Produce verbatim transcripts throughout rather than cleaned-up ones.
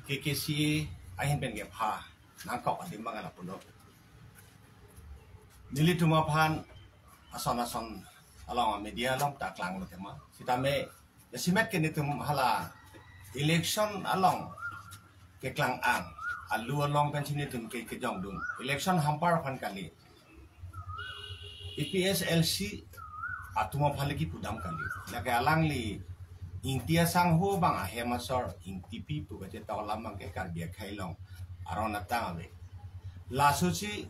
K K C A ahin pen kepha nangkok adim abang lapulo. Nelitum aphan ason ason along media along ta klanglo tema. Sitame jasemet ke netum hala election along keklang-ang alu along pensi netum ke kejongdun. Election hampar aphan kali. A P H L C atum aphan le kipudam kali. Lake alangli Ingti asangho abang ahem asor Ingtipi pu kachetong alam abangke Karbi akhei along aron atang ave. Lasosi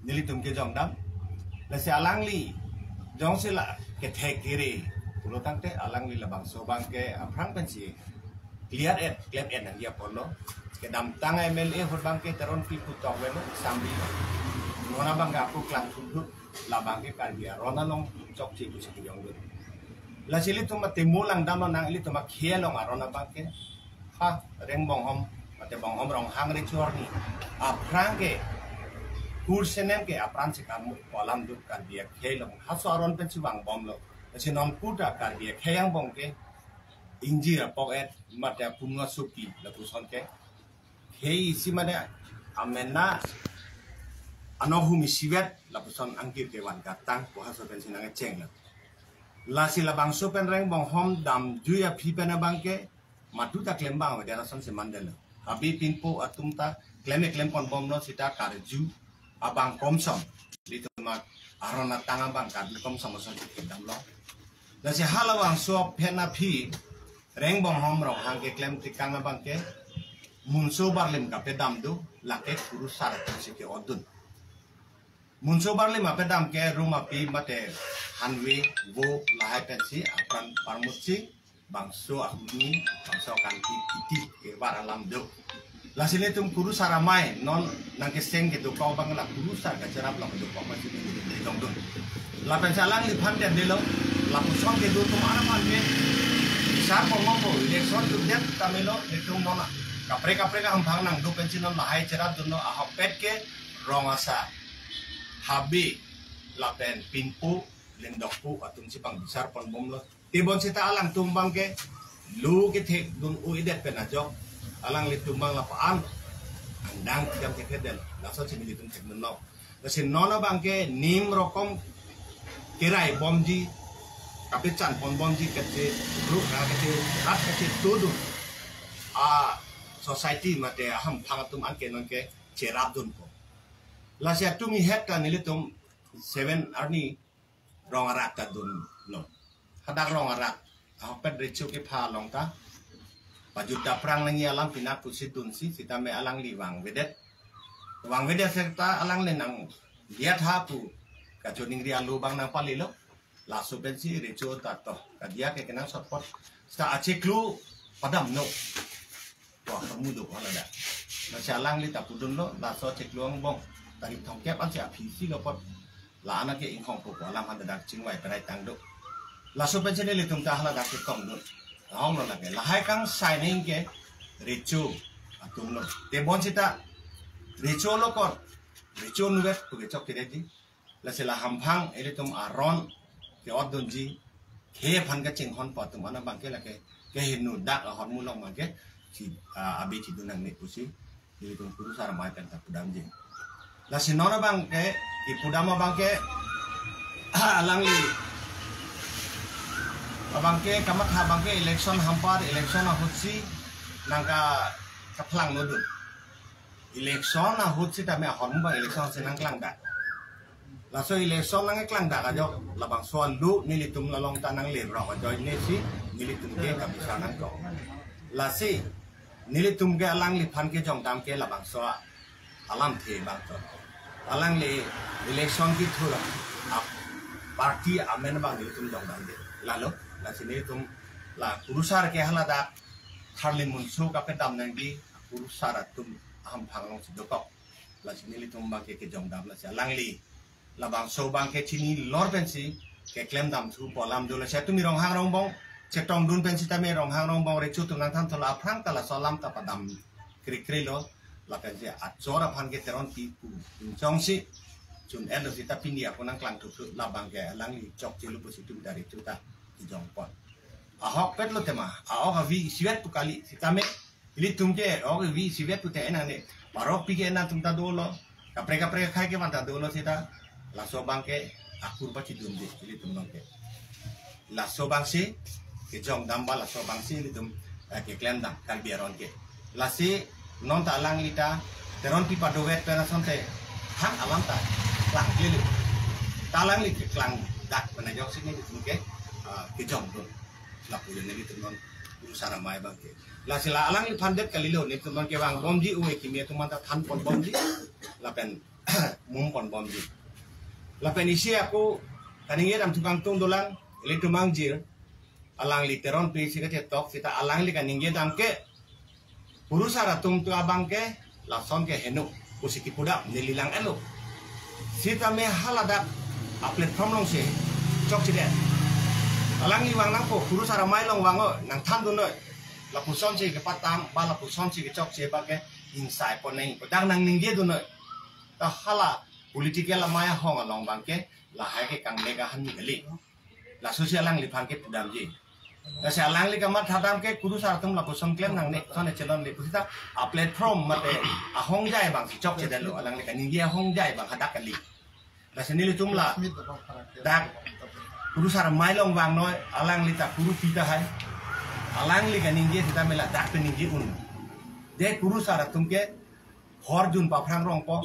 nelitum kejongdam. Lasi alangli jongsi la kethek kere pulo tangte alangli labangso abangke aphrang pensi clear et, klem et nangji apotlo. Kedamtang M L A ahut abangke Teronpi pu tokvelo, sambi. Non abangke ako klangthudut, labangke Karbi aron along chokche pusi kejongdun. Lasi ilitum atimo langdamlo nang ilitum akhei along aron abangke. Ha, Rengbonghom, mate Bonghom Ronghang recho arni. Aphrang ke, kursenem ke apran si kamu pu alam do Karbi akhei along. Halaso aron pensi vangbomlo. Lasi non puta Karbi akhei angbong ke ingjir apok et mate apunga sopi lapuson ke. Khei isi mane amena anohum isivet lapuson angjir kevan katang pu halaso pensi nangchenglo. Lasi labangso pen Rengbonghom damjui aphi pen abangke madu ta klem abang avedet asonsi mandetlo. Habe pinpo atum ta klem-e klem ponbomlo seta karju abang komsom. Ilitum aron atang abang Karbi komsom asonsi kedamlo. Lasi halabangso aphen aphi Rengbonghom Ronghang keklem tekang abangke Munso Barlim kapedam do, lake kurusar atumsi ke-otdun. Munso Barlim apedam ke rum api mate hanve vo lahai pensi apran parmutsi bangso ahuni, bangso kanti kiti kebar alam do. Lasi netum kurusar amei non nangkeseng kedokok abang la kurusar kacherap along dokok masi dongdon. Lapensi alangliphan dendelo, lapuson kedo atum aphan ke bisar ponbompo, election dukdet tamelo netum nona. Kaprek kaprek ahamphang nangdo pensi non lahai cherapdunlo, ahokpet ke rong asar, habe lapen pinpo, lindokpo atumsi pang bisar ponbomlo. Tebon seta alangtum abangke lo kethekdun-o-edet pen ajok alanglitum abang lapu-an angdeng kedam thekthe det, lasosi nelitum thekdunlo. Lasi non abangke nim rokom kerai bomji, kapechan ponbomji kacheru, kacherat kachetudun a society mate ahamphang atum anke nonke cherapdunpo. Lasi atum ihet ta nelitum seven arni rong arat ta dunlo. Hadak rong arat, ahokpet recho kepha along ta pajut daprang nangji alam pinak pusi dunsi, sitame alangli vangvedet. Vangvedet seta alangli nang liat ha pu kachoningri alo abang nangpalilo. Laso pensi recho ta to kadiya ke kenangsot apot seta achiklo padamlo. Wah, kamu do hala da. Lasi alangli ta pudunlo, laso chiklo angbong tarik thomkep ansi aphi si lo apot la-an ke inghongpo pu alam aphan dak chingvai perai tang do. Laso pensi nelitum ta hala dak chetongdun. Ahom lo lake. Lahai kangsai neng ke recho atumlo. Tebon seta recho lo kon. Recho nuvet pu kechok kedetji. Lasi la hamphang ilitum aron ke-otdunji, khei aphan kachinghonpo atum an abangke lake kehingno dak ahormu along abangke si, ah, abe chidun nangne pusi ilitum kurusar amei pen ta pudamji. Lasi non abangke kipudam abangke alangli abangke kamatha abangke election hampar, election ahutsi nangka kaplang nodun. Election ahut sitame ahormu abang election si nangklangdak. Laso election nangklangdak ajok labangso alu nelitum la along ta nanglerok ajoine si nelitum ke kabisa nangkok. Lasi nelitum ke alangliphan kejongdam ke labangso alamthe abang to. Alangli election kethur a party amen abang nelitum jongdamde. Lalo, lasi nelitum la kurusar ke haladak Tharli Munso kapedam nangji kurusar atum ahamphang alongsi dokok. Lasi nelitum abangke kejongdam, lasi alangli labangso abangke chinilor pensi keklem damthupo alam do. Lasi atum Ronghang Rongbong chetongdun pen sitame Ronghang Rongbong recho atum nangthan thula aphrang ta laso alam ta padam krikri lo. Lapensi achor aphan ke Teronpi pu inchongsi chun-etlo seta pini ako nangklangthukthu, labangke alangli chokchelo pusi itum dari tuta kejongpon. Ahokpetlo tema, a-ok avi isivet pu kali sitame Ilitum ke ok vi sivet pute enang ne. Parok pi ke enang atum ta dolo. Kaprek kaprek akhai ke vang ta dolo seta. Laso abang ke akur pachidunde ilitum abang ke. Laso abangsi kejongdam ba laso abangsi ilitum, eh, keklem dam Karbi aron ke. Lasi non ta alangli ta Teronpi padovet pen asonte hang alam ta klangkle. Ta alangli keklangdak pen ajoksi nelitum ke, ah, kejongdun. Lapu nelitum non Kurusar Amei abang ke. Lasi la alangliphan det kalilo, nelitum non kevangbomji, ove kimi atum anta thanponbomji. Lapen mumponbomji. Lapen isi ako kaningje dam thukang tung dolang, ilitum angjir, alangli Teronpi si kachetok seta alangli kaningje dam ke, Kurusar atum tu abang ke lason ke heno pusi kipudam neli lang-etlo. Sitame haladak a-platform alongsi chokchedet. Alangli vang nangpo, Kurusar Amei along vang-o, nangthandun noi. Lapusonsi kepatam ba lapusonsi kechokche abang ke ingsai pon nangpo, dak nangningjedun noi. Ta hala political amei ahong along abang ke lahai ke kangnek ahan ni kali. Lasosi alangliphan kepudamji. Lasi alangli kamatha dam ke Kurusar atum lapuson klem nangne, son echelonle pusita a-platform mate ahongjai abangsi chokchedetlo, alangli kaningje ahongjai abang hadak kali. Lasi nelitum ladak Kurusar Amei along vangnoi, alangli ta Kurupi tahai. Alangli kaningje sitame ladak peningje un. De Kurusar atum ke horjun paphrang rongpo.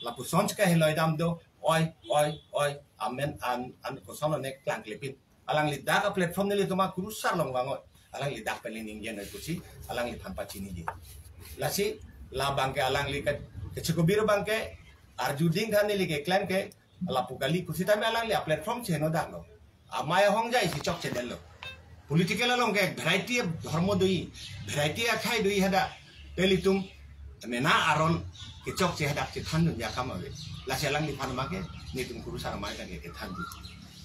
Lapusonsi kahiloi dam do. Oi, oi, oi. Amen, an, an, kosonlo ne klangklepin. Alangli dak a-platform nelitum a-Kurusar along vang-o. Alangli dak pen ningje noi pusi alangliphan pachiniji. Lasi la abang ke alangli ke, kechekobir abang ke arjuding than neli keklem ke lapu kali pusitame alangli a-platform si heno daklo. Amei ahongjai si chokchedetlo. Political along ke variety of dhormo do-i, variety akhai do-i hadak. Te ilitum mena aron kechokche hadak chethandunji akam ave. Lasi alangliphan abang ke nelitum Kurusar Amei abang ke kethanji.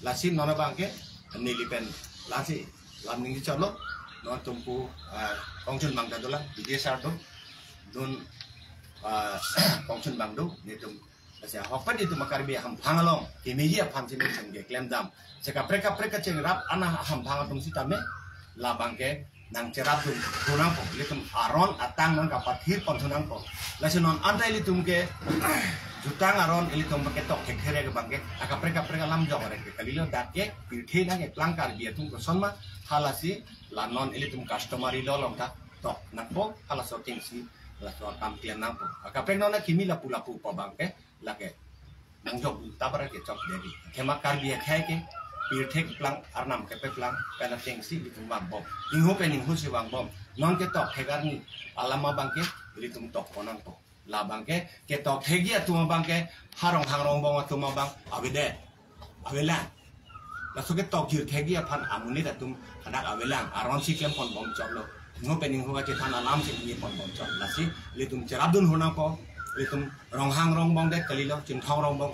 Lasi non abang ke neli pen lasi lam ningje chotlo. Non atum pu, ah, kongchun abang ta dolang, B J sir do. Dun, ah, kongchun abang do, nelitum lasi ahokpet itum a-Karbi ahamphang along kemeji aphansi nelitum keklem dam. Sekaprek kaprek kachingrap ana ahamphang atum sitame la abang ke nangcherapdun hu nangpo, ilitum aron atang nangkapathir pon thu nangpo. Lasi non anta ilitum ke jutang aron ilitum abang ke tokthek therek abang ke akaprek kaprek alam jok arek ke kalilo, dak ke pirthe nangkeplang Karbi atum koson ma, halasi la non ilitum customary law along ta tok nangpo, halaso atengsi laso akam klem nangpo. Akaprek non akimi lapu lapu pu abang ke lake nangjok ta bara kechokche dei. Athema Karbi akhai ke pirthe keplang, arnam kepeplang pen atengsi ilitum vangbom. Ingho pen ingho si vangbom. Non ke tokthek arni alam abang ke ilitum tok pon nangpo. La abang ke ketokthekji atum abang ke ha Ronghang Rongbong atum abang avedet, avelang. Laso ketokjirthekji aphan amonit atum hadak avelang. Aronsi klem ponbom chotlo. Ingho pen ingho kachethan alamsi ningje ponbom chot. Lasi ilitum cherapdun hu nangpo. Ilitum Ronghang Rongbong det kalilo, Chinthong Rongbong,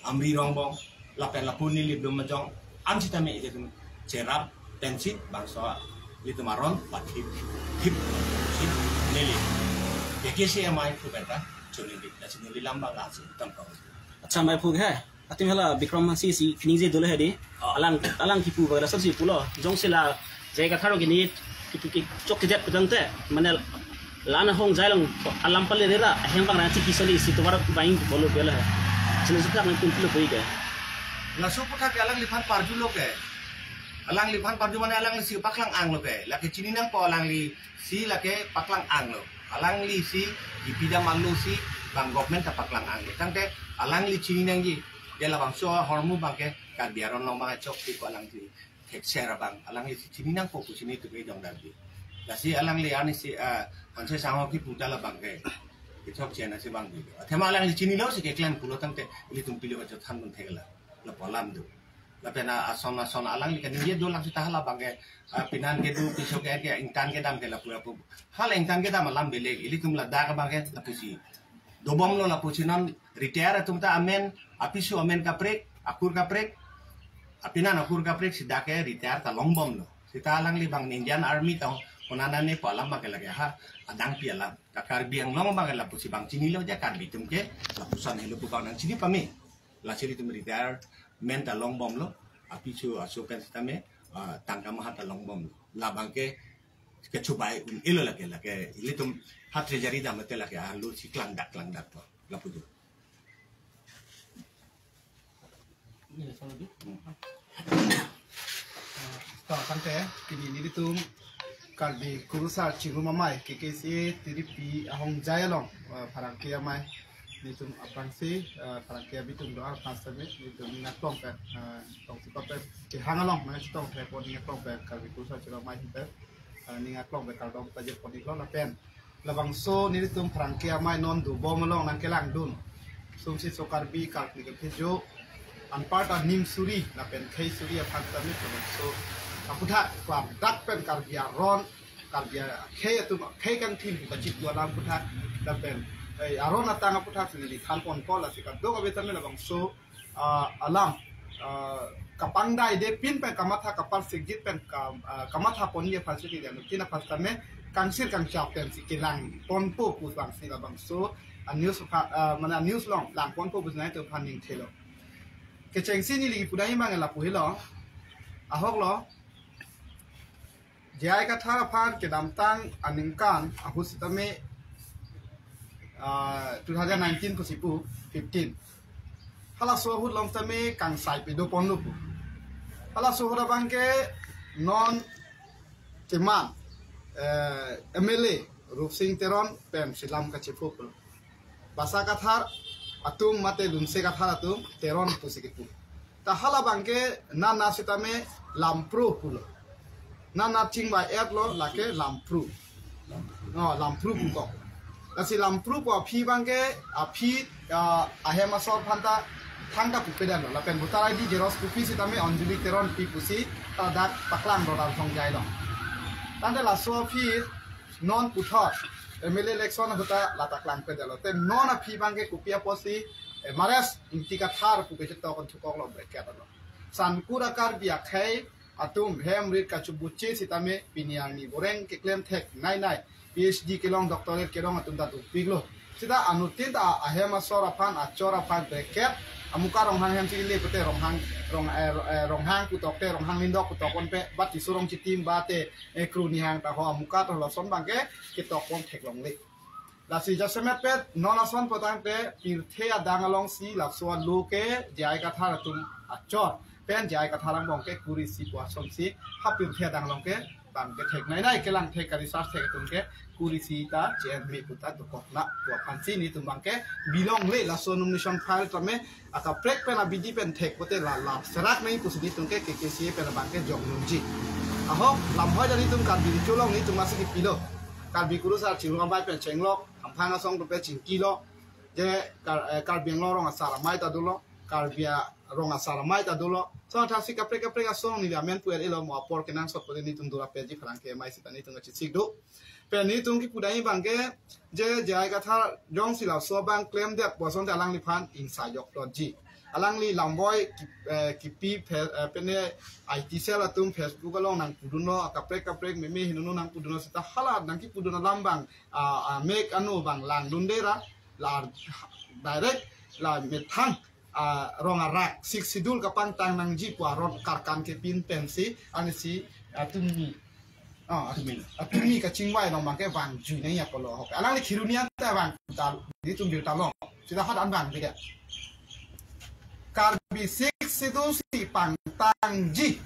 Amri Rongbong, lapen lapu neli Lumajong, an sitame ilitum cherap pensi bangso ilitum aron pathip thip si neli K K C M I pu pen ta choningri, lasi neli lam abang lasi tam kong. Acha, mai phu he. Atim hala Bikram Hanse si ningje dolo he di. Ah. Alang, alang kipu bagla sab si pulo. Jongsi la jai katharo kini kipu ki chokchedet pu tangte, mane la-an ahongjai along alam pale rera ahem bang rang chiki soli si tovar bang bolo bela he. Sini suka nang kumpul pui ke. Laso aputhak ke alangliphan parjulo ke. Alangliphan parju mane alanglisi paklang anglo ke. Lake chini nangpo alanglisi lake paklang anglo. Alanglisi ipida malusi bang government ta paklang anglo. Tangte alangli chini nangji. Dia labangso ahormu abang ke Karbi aron along abang chokche ko alangli thekser abang, alanglisi chini nangpo pusi nelitum kejongdamji. Lasi alangli arnisi, ah, Hanse sangho kipu ta la abang ke kechokche nasi vangji. Athema alangli chinilo si keklem pulo tangte ilitum pilo kachethan pon thekla. Lapu alam do. Lapen ason ason alangli kaningje dolang seta hala abang ke, ah, pinan kedo, piso ke, ke ingtan kedam ke lapu lapu. Hala ingtan kedam alam belek, ilitum ladak abang ke lapusi dobomlo, lapusi non retire atum ta amen, apiso amen kaprek, akur kaprek, apinan akur kaprek seta ke retire ta longbomlo. Seta alangli bang Indian Army ta honana ne pu alam abang ke lake ha adang pi alam. Ta Karbi Anglong abang ke lapusi bang chinilo, ja Karbi atum ke lapuson helo pu bang nangchini pame. Lasi ilitum retirement ta longbomlo, apiso aso pen sitame, ah, tangka maha ta longbomlo. La abang ke kechubai un-elo lake, lake ilitum ha treasury dam mate lake alu si klangdak klangdak to lapu do. To, tangte pini nelitum Karbi Kurusar Chingrum Amei, K K C A Tiripi ahongjai along, eh, pherangke amei nelitum aphrangsi, eh, pherangke abitum do-an aphan sitame nelitum ning aklong pen, eh, tongsi papen kehang along, mane chetong thekpo ning aklong pen Karbi Kurusar Chingrum Amei hipen, eh, ning aklong pen kardom pajirpon-iklo lapen labangso nelitum pherangke amei non dobom along nangkelangdun Sumsi So Karbi Karkli Kephejo anparta nimsuri lapen kheisuri aphan sitame labangso aputhak klardak pen Karbi aron, Karbi akhei atum akhei kangthim kachit dua alam aputhak lapen, eh, aron atang aputhak si neli thanponpo, lasi kadokave tame labangso, ah, alam, ah, kapangdai de pin pen kamatha kapar sigit pen ka, ah, kamatha pon ye aphan si neli anuttin aphan sitame kangsir kangchap pensi kelangponpo pu abangsi labangso a-news aphan, ah, mane a-news along langponpo pu nelitum aphan ning thelo. Kechengsi neli kipu dai abang lapu helo, ahoklo, J I Kathar aphan kedamtang aningkan ahut sitame, ah, two thousand nineteen pusi pu, fifteen. Halaso ahut along sitame kangsai pedoponlo pu. Halaso ahut abangke non cheman, eh, M L A Rupsing Teron pensi lam kachepho pulo. Basa Kathar atum mate Lunse Kathar atum Teron pusi kipu. Ta hala abangke nana sitame Lampro pulo. Nana chingvai-etlo lake Lampro. No, Lampro pu kok. Lasi Lampro pu aphi abangke aphi, ah, ahem asor aphanta thangta pupedetlo. Lapen voter I D xerox copy sitame Anjali Teronpi pusi ta dak paklang rodal thongjai along. Tangte laso aphi non puthot M L A election ahut ta lata klangpedetlo. Te non aphi abangke kopi apotsi, eh, Mares Ingti Kathar pu kachetokon thukoklo bracket along. Sankur a-Karbi akhei atum hem rit kachubuche sitame pini arni boreng keklem theknei nei, P H D kelong, doctorate kelong atum ta dopiklo. Sita anuttin ta ahem asor aphan, achor aphan bracket, amuka Ronghang hem si le pute Ronghang, Rong, eh, eh, Ronghang pu tokte, Ronghang Lindok pu tokponpe, ba Tisso Rongchitim ba te, eh, Kru Nihang ta ho amuka to lason abangke ketokpon theklongle. Lasi jasemet pet non ason pu tangte pirthe adang alongsi laso alo ke J I Kathar atum achor pen J I Kathar angbong ke kuri isi pu asonsi ha pirthe adang along ke bang kethek nai nai kelang thek ka research thek atum ke kuri isi ta J N B pu ta dokok na pu aphansi nelitum abangke bilongle laso nomination file tame akaprek pen abidi pen thek pute la la serak nai pusi nelitum ke K K C A pen abangke jok nunji. Ahok lamhoi ta nelitum Karbi Recho along nelitum masi kipilo. Karbi Kurusar Chingrum Amei pen chenglok, Hamphang asong atum pen chingkilo. Je Kar-, eh, Karbi Anglong rong asar amei ta dolo, Karbi a-, rong asar amei ta dolo. So, athasi kaprek kaprek asong neli amen pu-et-elo mo apor kenangsot pute nelitum dura peji pherangke amei sita nelitum kachesik do. Pen nelitum kipu dai abangke, je J I Kathar jongsi laso abang klemdet pu asonte alangliphan ingsa joklo ji. Alangli lamboi ki-, eh, kipi phe-, eh, pene I T cell atum Facebook along nangpudunlo, kaprek kaprek meme hinunu nangpudunlo sita hala nangkipudun alam abang, ah, ah, mek anu abang langdunde ra, la direct la methang, ah, rong arak Sixth Schedule kapangtang nangji pu aron karkan kepin pensi, anisi, ah, tumi. Ah, atumi. Atumi kachingvai along abangke vangjui nangji apotlo ahok. Alangli Kheroni anta vang tal, nelitum birta long. Sita hadak an vang bida. Karbi Sixth Schedule si pangtangji.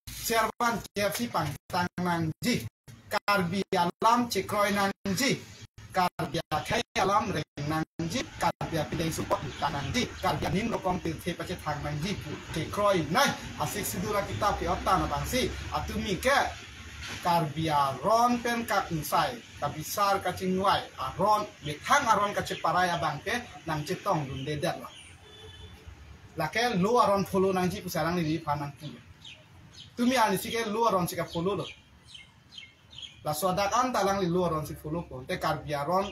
Servan K F C pangtang nangji. Karbi alam chekroi nangji, Karbi akhei alam reng nangji, Karbi apideng support ta nangji, Karbi anim rokom pirthe pachethang nangji pu chekroi nai a-Sixth Schedule akitap ke-ot tang abangsi atumi ke Karbi aron pen kakingsai, kabisar kachingvai aron, methang aron kacheparai abangke nangchetongdundedetlo. Lake lo aron follow nangji pusi alangliphan nangpu. Tumi anisi ke lo aron si ka-follow lo. Laso adak anta alangli lo aron si follow po. Te Karbi aron,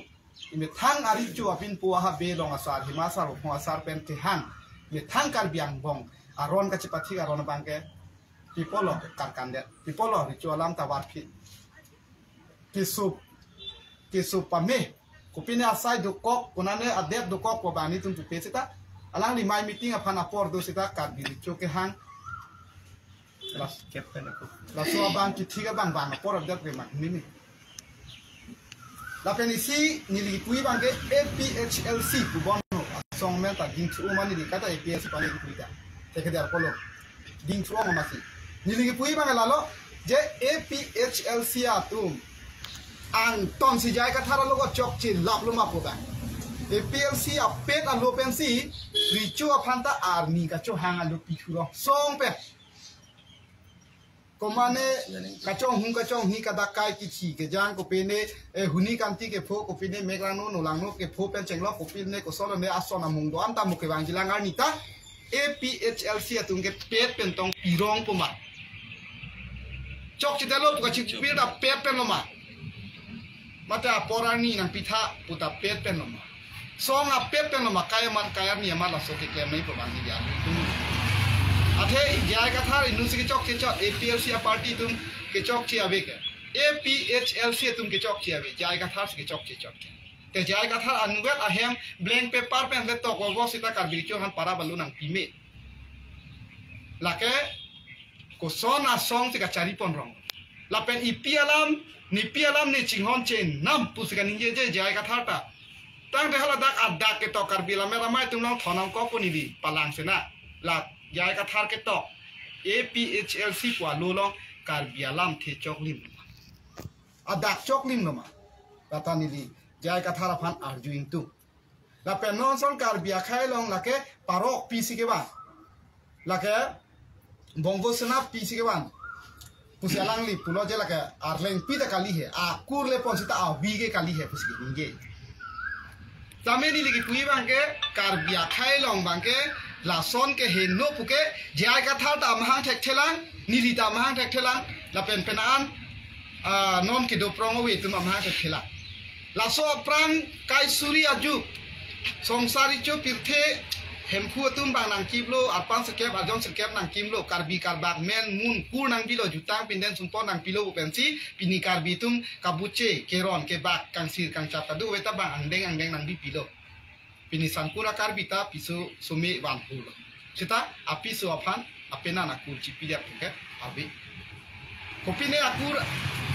imethang arecho apin po ahabe long asar, hima asar, ophong asar pen kehang. Imethang Karbi angbong aron kachepathik aron abangke pi apotlo karkandet, pi apotlo recho alam ta varphit. Keso, keso pame. Kopine asai dokok, konane adet dokok pu abang nelitum pupe sita. Alangli amei meeting aphan apor do sita Karbi Recho kehang. Laso abang kethik abang bang apor adak ke mak nini. Lapen isi neli kipu abang ke A P H L C pu bom ho. Asong men ta dingthu ma neli kata A P H L C pu neli kipu ta. Thekthe arpolo. Dingthu ma masi. Neli kipu abang lalo je A P H L C atum angton si J I Kathar alogot chokche lap lo ma pu ta. A P H L C apet alo pensi recho aphan ta arni kachohang alo pithu lo. Song pen. Komane kachonghong kachonghi kadakai kichi kejang kopine, eh, huni kanti kepho kopine mekrangno nolangno kepho pen chenglok kopine kosolo ne ason amung do-an ta mo kevangji lang arni ta A P H L C atum ke pet pen tong pirong pu ma. Chokche detlo pu kachipir ta pet pen lo ma. Mate apor arni nangpitha pu ta pet pen lo ma. Song apet pen lo ma, kai amat kai arni amat laso keklem nai pu bang ni dia. Athe J I Kathar inut si kechokche chot, A P H L C aparty atum kechokche ave ke. A P H L C atum kechokche ave, J I Kathar si kechokche chot ke. Te J I Kathar anvet ahem blank paper pen vetok vovo sita Karbi Richo aphan para balu nangpi me. Lake koson asong si kachari pon rong. Lapen ipi alam, nipi alam ne chinghon chenam pu si kaningje je J I Kathar ta. Tangte haladak adak ketok Karbi lammet amei atum along thon nangkok pu neli palang sena. La J I Kathar ketok A P H L C pu alo along Karbi alamthe choklim lo ma. Adak choklim lo ma. Kata neli J I Kathar aphan arju ingtung. Lapen non ason Karbi akhei along lake parok pi si kevan. Lake bonggo senap pi si kevan. Pusi alangli pulo je lake arleng pi ta kali he. Akur le pon sita avi ke kali he pusi ke ningje. Tame neli kipu abang ke Karbi akhei along abang ke lason ke heno pu ke J I Kathar ta amahang thekthelang, neli ta amahang thekthelang, lapen penan, ah, non kedo prong ave atum amahang thekthelang. Laso aphrang kai suri ajuk Songsar Richo Pirthe Hemphu atum abang nangkimlo, arpan sirkep arjon sirkep nangkimlo, Karbi karbak men mun kur nangbilo, jutang pinden sumpon nangpilo pu pensi pini Karbi atum kabuche keron kebak kangsir kangchap kado-ave ta abang angdeng angdeng nangbipilo. Pini sangkur a-Karbi ta piso some vanhulo. Sita apiso aphan apenan akur chipi dia pu ke ave. Kopine akur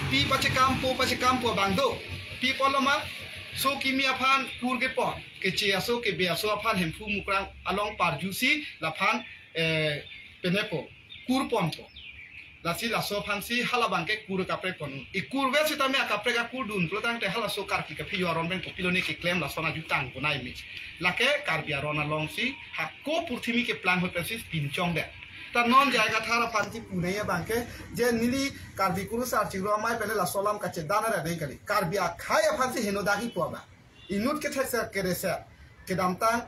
pi pachekam po pachekam po abang do. Pi pulo ma, so kimi aphan kur kepon, keche aso kebe aso aphan Hemphu Mukrang along parjusi laphan, eh, penepo, kur ponpo. Lasi laso aphansi hala abang ke kur kaprek pon. Ikur vet sitame akaprek akur dun pulo tangte halaso Karbi kaphi yo aron pen kopilo ne keklem lason ajutang punai me. Lake Karbi aron alongsi hako purthimi keplang ahut pensi pinchong det. Ta non J I Kathar aphansi punai abang ke je neli Karbi Kurusar Chingrum Amei pen laso alam kachedan ra dei kali. Karbi akhei aphansi heno dagi pu abang. Inut kethekser kereser kedamtang,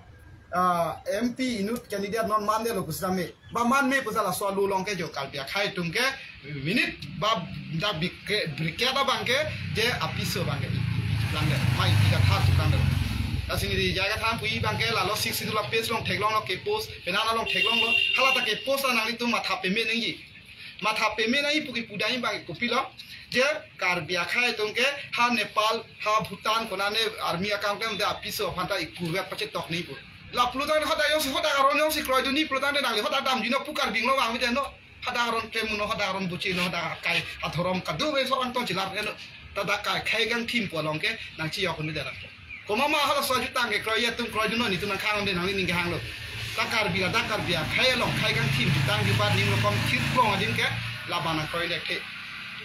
ah, M P inut candidate non mandetlo pusitame. Ba man me pusi laso alo along ke jo Karbi akhei atum ke minute ba dak bik-, briket abang ke je apiso abang ke. Lang de, mai J I Kathar chuklang de. Lasi neli J I Kathar pu abang ke lalo Sixth Schedule a-page along theklonglo ke post, penan along theklonglo. Hala ta ke post nanglitum matha peme nangji. Matha peme nangji pu kipu dai abang kopilo. Je Karbi akhei atum ke ha Nepal, ha Bhutan konane army akam kem de apiso aphan ta ikur vet pachetok nangji pu. La pulo tangte hadak jongsi hadak aron jongsi kroidunji pulo tangte nangli hadak damjunji pu Karbi Anglong vang mi deno. Hadak aron klem uno, hadak aron buchi no, hadak akai adhorom kado-ave so angtong chilar deno. Ta dak kai khei kangthim pu along ke nangchijok un-e det. Komat ma halaso ajutang ke kroi atum kroidunnon, netum nangkhang de nangli ning kehanglo. Ta Karbi ladak Karbi akhei along khei kangthim jutang jubat ning rokom thirklong adim ke labang nangkroi det ke.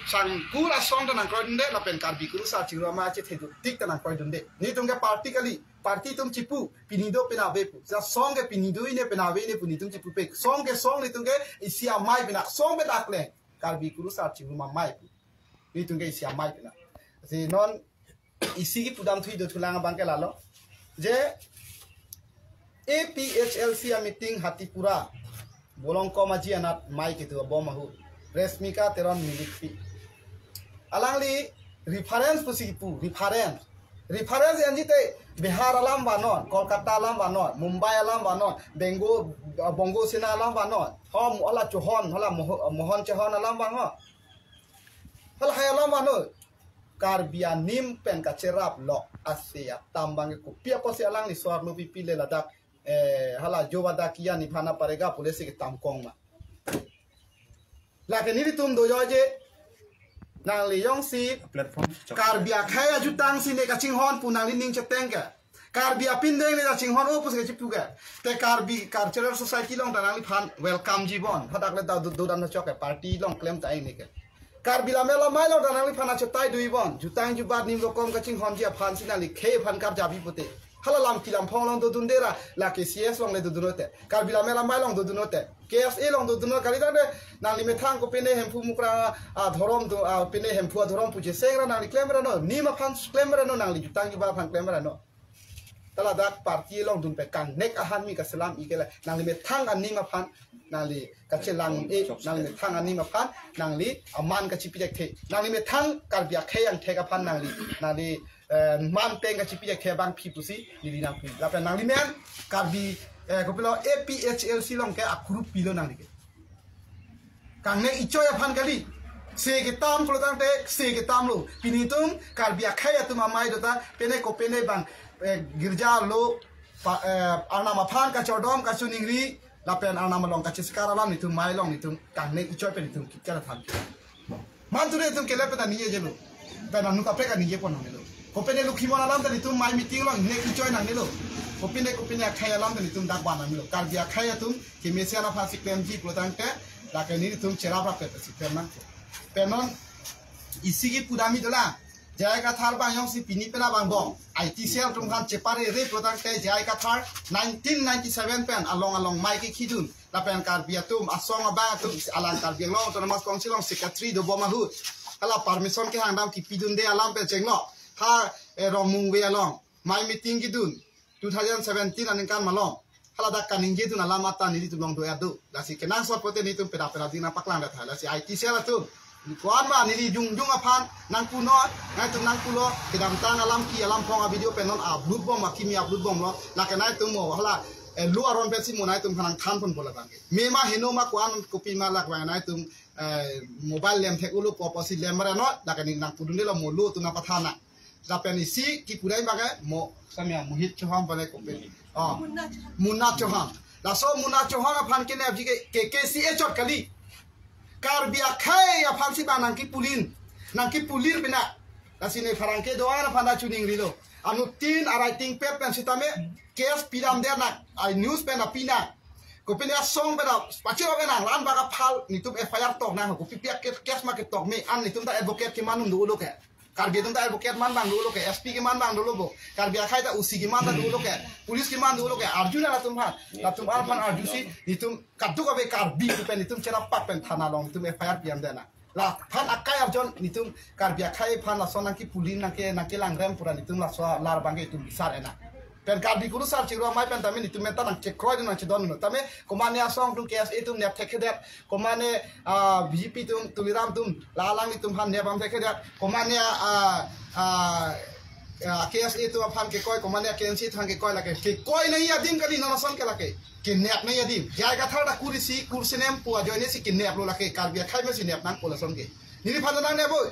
Sangkur asong ta nangkroidunde lapen Karbi Kurusar Chingrum Amei achethe duk tik ta nangkroidunde. Netum ke party kali, party atum chipu, pini do pini ave pu. Ja song ke pini do-i ne pini ave ne pu netum chipupe. Song ke song netum ke isi amei pina, song pen akleng. Karbi Kurusar Chingrum Amei pu. Netum ke isi amei pina. Si non isi kipu damthu dothulang abang ke lalo. Je A P H L C a-meeting Hatipura Bolongkom aji anat mei kedo abom ahut Reshmika Teron Millikpi. Alangli reference pusi kipu, reference. Reference anji te Bihar alam vannon, Kolkata alam vannon, Mumbai alam vannon, Bengo, Bongo Sena alam vannon. Ho hala Chauhan, hala Moho-, Mohon Chauhan alam van ho. Halahei alam vannon. Karbi anim pen kacherap lok ase atam abang ke kopi apotsi alangli so-arlo pipi le ladak, eh, hala jo vada kiya nibhana padega pu lesi ketam kong ma. Lake nelitum do joje, nangli jongsi platform chok. Karbi akhei ajutang si ne kachinghon pu nangli ning cheteng ke. Karbi apindeng ne kachinghon o pusi kachipu ke. Te Karbi Cultural Society along ta nangliphan welcome ji bon. Hadak le ta do, do dan chok ke, party along klem ta ini ke. Karbi Lammet Lamai along ta nangliphan achetai dui bon. Jutang jubat nim rokom kachinghon ji aphan si nangli khei aphan karjabi pute. Hala lam kilam phong along dodunde ra, lake C S along le dodun ote. Karbi Lammet Lamai along dodun ote. K S A along dodun ote, kali tangte nangli methang kopine Hemphu Mukrang adhorom do, a, pine Hemphu adhorom pu cheseng ra nangli klem ra no, nim aphan klem ra no, nangli jutang jubat aphan klem ra no. Hala dak party along dun pen kangnek ahan mi kaselam ikele, nangli methang anim aphan, nangli kachelang e, nangli methang anim aphan, nangli aman kachipi thekthe. Nangli methang Karbi akhei angthek aphan nangli, nangli, eh, man peng kachipi thekthe abang phi pusi, neli nangpi. Lapen nangli men, Karbi, eh, kopilo A P H L C along ke akuru pilo nangli ke. Kangnek ichoi aphan kali. Se ketam pulo tangte, se ketam lo. Pini tum, Karbi akhei atum amei do ta, pine kopine bang, eh, girja lo, pa, eh, Arnam aphan kachordom, kachiningri, lapen Arnam along kachiskar alam nelitum mei along nelitum kangnek ichoi pen nelitum kikar than. Man tu nelitum kele pen ta ningje lo. Pen anu kaprek ningje pon nangnelo. Kopine Lokhimon alam ta nelitum mei meeting along nek ichoi nangnelo. Kopine, kopine akhei alam ta nelitum dak ban nangnelo. Karbi akhei atum kemesen aphan si klemji pulo tangte, lake nelitum cherap rap pen si klem nang. Pen non isi kipu dam-i dolang. J I Kathar abang jongsi pini pen abang bom. I T cell atum aphan chepare re pulo tangte J I Kathar nineteen ninety-seven pen along along mei kekhidun. Lapen Karbi atum asong abang atum alang Karbi Anglong Autonomous Council along secretary dobom ahut, hala permission kehang dam kipidunde alam pen chenglo. Ha, eh, Rongmongve along mei meeting kedun two thousand seventeen aningkan malom. Hala dak kaningje dun alam ata nelitum along do adu. Lasi kenangsot pote nelitum peda peda ding nangpaklang det hai. Lasi I T cell atum, ko-an ma neli jongjong aphan nangpunon, nangtum nangpulo, kedamtang alam ki alam phong avideo pen non upload bom, akimi upload bomlo. Lake nangtum mo hala, eh, lo aron pensi mo nangtum aphan nangthan ponpo labang ke. Mema heno ma ko-an kopi ma lak abang nangtum, eh, mobile lem thek-olo pu apotsi lem ra non, lake neli nangpudundelo, mo lo atum nangpathan nang. Lapen isi kipu dam abang ke mo, samya Mohit Chauhan bale kopi. Oh. Munna Chauhan. Laso Munna Chauhan aphan kenepji ke K K C A chot kali. Karbi akhei aphan si bang nangkipulin. Nangkipulir bina. Lasi ne pherangke do-an aphan ta chiningrilo. Anuttin arai ting pet pen sitame case pidamde nang. Ai news pen ta pi nang. Kopine asong pen ta pachirok nang, la-an bak aphal nelitum F I R tok nang. Kopi pi a case ma ketok me, an nelitum ta advocate keman un dolo ke. Karbi atum ta advocate man bang dolo ke, S P keman bang dolo bo. Karbi akhei ta O C keman ta dolo ke, police keman dolo ke, arju nang latum aphan. Latum aphan arjusi, nelitum kadokave Karbi atum pen nelitum cherap pak pen thana along nelitum F I R pidamde nang. Laphan akai arjon nelitum Karbi akhei aphan lason nangkipulin nangke, nangkelangrem pura nelitum laso alar abang ke nelitum bisar enang. Pen Karbi Kurusar Chingrum amei pen tame nelitum men ta nangchekroi dun nangchedon dun. Tame komane asong atum K S A atum nep thekthedet. Komane, ah, B J P atum, Tuliram atum, la alanglitum aphan nep am thekthedet. Komane, ah, ah, ah, K S A atum aphan kekoi, komane K N C atum aphan kekoi lake. Kekoi nangji adim kali non ason ke lake. Kenep nangji adim. J I Kathar ta kurisi, kursenem pu ajoine si keneplo lake. Karbi akhei mesi nep nangpo lason ke. Neliphan ta nangnep oi.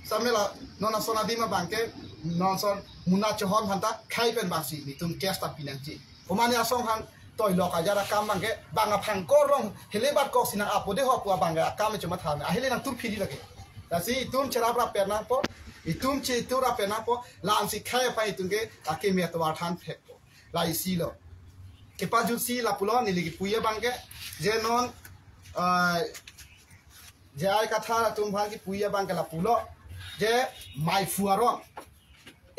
Samela, non ason adim abang ke, non ason Munna Chauhan aphan ta khei pen bangsi nelitum case ta pi nangji. Komane asong aphan toi lok ajar akam abang ke, bang aphan korong, hele bat kok sinang apo de ho pu abang ke, akam chomatha me, ahile nangtur phiri lake. Lasi itum cherap rap pen nangpo, itum chetur rap pen nangpo, la-ansi khei aphan itum ke, akimi atovar than phekpo. La isi lo. Kepajutsi lapulo, neli kipuji abang ke, je non, ah, J I Kathar atum aphan kipuji abang ke lapulo, je maiphu aron.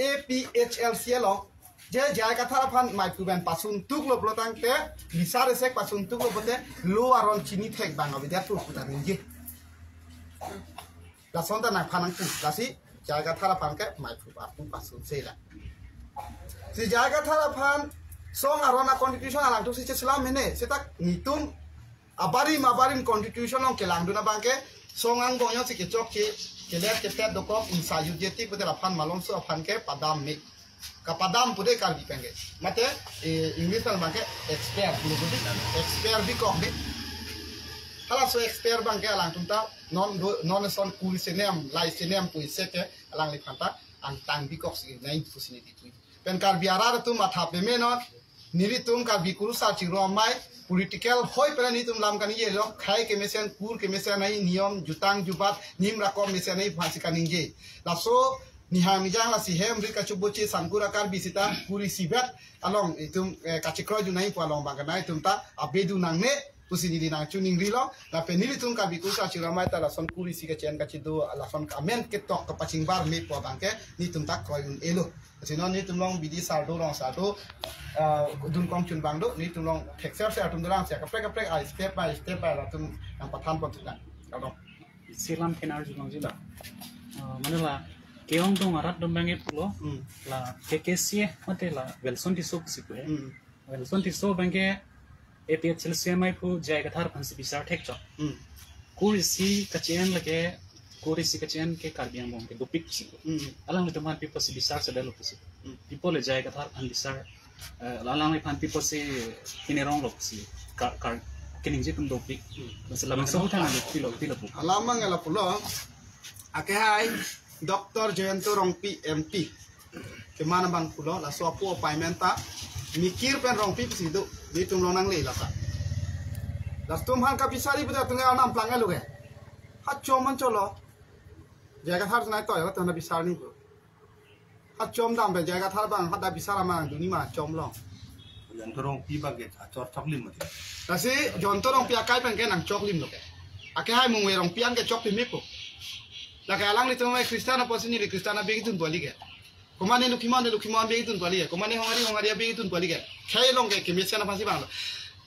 A P H L C along, je J I Kathar aphan maiphu pen pasun tuklo pulo tangte, bisar esek pasun tuklo pulote, lo aron chini thek bang avedet pu ta ningje. Lason ta nangphan nangpu, lasi J I Kathar aphan ke maiphu papu pasun sela. Si J I Kathar aphan song aron a constitution alangtum si cheselam mene, seta nelitum abarim abarim constitution along kelang dun abang ke song angbong jongsi kechokche, kelet ketet dokok, insa yut jeti pute laphan malomso aphan ke padam me. Kapadam pute Karbi pen ke. Mate, eh, English pen abang ke expire, pulo pute expire bikok de. Halaso expire abang ke alangtum ta non do, non ason kursenem, lai senem pu isi ke alangliphan ta angtang bikok si nai pusi neli kipu. Pen Karbi arat atum matha peme non, Nelitum Karbi Kurusar Chingrum Amei political hoi pera nelitum lam kaningje lo, khei kemesen, kur kemesen ai, niyom, jutang jubat, nim rakom mesen ai aphansi kaningje. Laso nihang nijang lasi hem rit kachubuchi sangkur a Karbi sita kur isi bet along itum, eh, kachekroi dun nangji pu along abang ke nangtum ta abedu nangne pusi neli nangchiningrilo. Lapen nelitum Karbi Kurusar Chingrum Amei ta lason kur isi kache-en kachedo, lason amen ketok kapachingbar me pu abang ke nelitum ta kroi un-elo. Lasi non nelitum along bidi sar do, rong sar do, ah, dunkong chunbang do, nelitum along thekser ser atum dolang, ser kaprek kaprek, ah, step by step by atum nangpathan pon thuknang. Kardom. Isi alam kena arjulongji la. Ah, mane la ke-ongdung arat atum abang ke pulo. Hmm. La K K C mate la Welson Tisso pusi pu he. Hmm. Welson Tisso abang ke A P H L C M I pu J I Kathar aphansi bisar thekchok. Hmm. Kur isi kache-en lake, kur isi kache-en ke Karbi angbong ke dopik si. Hmm. Alanglitum aphan pi apotsi bisar sedetlo pusi. Hmm. Pi apot le J I Kathar aphan bisar, eh, alangliphan pi apotsi kinerong lo pusi. Kar, kar, keningje atum dopik. Hmm. Masi labang sabu thang lo pilo, pilo pu. Alam abang ke lapulo. Akehai Doctor Jayanta Rongpi M P keman abang pulo, laso apo appointment ta Mikir pen Rongpi pusi do, nelitum along nangle lata. Latum aphan kabisari pu ta atum arnam plang elo ke. Ha chom man cholo. J I Kathar nai to ya, to na bisar ni pu. Ha chom dam pen J I Kathar abang, ha da bisar amang duni ma chom long. Jayanta Rongpi abang ke achor choklim mati. Lasi Jayanta Rongpi akai pen ke nangchoklim lo ke. Akehai Mungve Rongpi an ke choklim me pu. Lake alanglitum Christian apotsi neli Christian abeng dun pu kali ke. Komatne Lokhimon, Lokhimon abeng dun pu kali ke. Komatne Hongari, Hongari abeng dun pu kali ke. Khei along ke kemesen aphansi vanglo.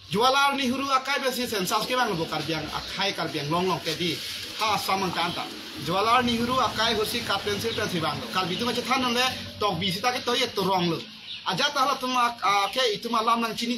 Jawaharlal Nehru akai pensi census kevanglo bo Karbi ang, akhei Karbi Anglong along ke di. Ha Assam angtan ta. Jawaharlal Nehru akai ahutsi cut pencil pensi vanglo. Karbi atum achethan nonle tokbi sita ke toye torong lo. Ajat ta halatum ak-, ake itum alam nangchini